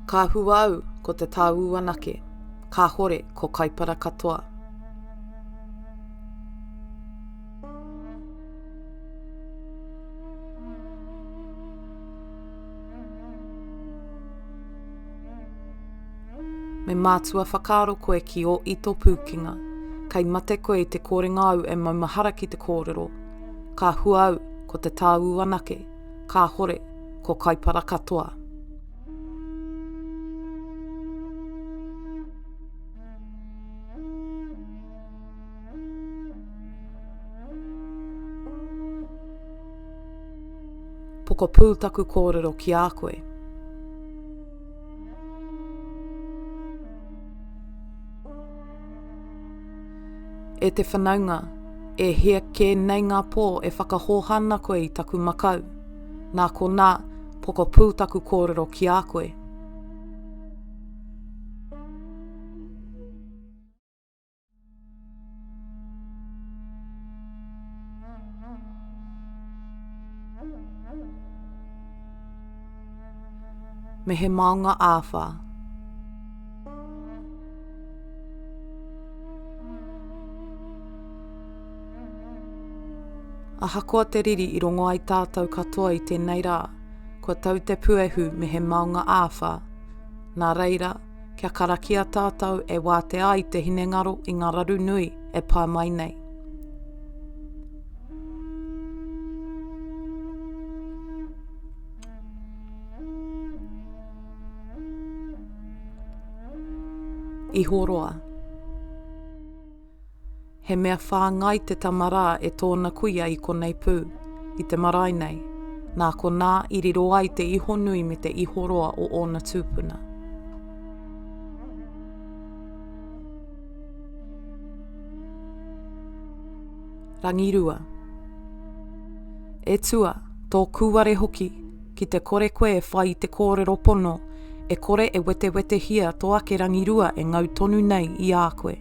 Ka hua au ko te tāū anake, kāhore ko Kaipara katoa. Me mātua whakaaro koe ki ō ito pūkenga. Kei mate koe i te korenga au e maumahara ki te kōrero. Ka hua au, ko te tāū anake, kāhore, ko Kaipara katoa. Pokapū taku kōrero ki a koe. E te whanaunga, e hia kē nei ngā pō e whakahōha ana koe i taku makau. Nā konā, pokapū taku kōrero ki a koe. Me he maunga āwhā. Ahakoa te riri i rongo ai tātou katoa i tēnei rā, kua tau te puehu me he maunga āwhā. Nā reira, kia karakia tātou e wātea ai te hinengaro i ngā raru nui e pā mai nei. Ihoroa. He mea whāngai te tama rā e tōna kuia i konei pū, i te marae nei, nā konā i riro ai te iho nui me te iho roa o ōna tūpuna. Rangirua. E Tua, tō kūare hoki, ki te kore koe e whai i te kōrero pono, e kore e wetewetehia tō ake rangirua e ngau tonu nei i a koe.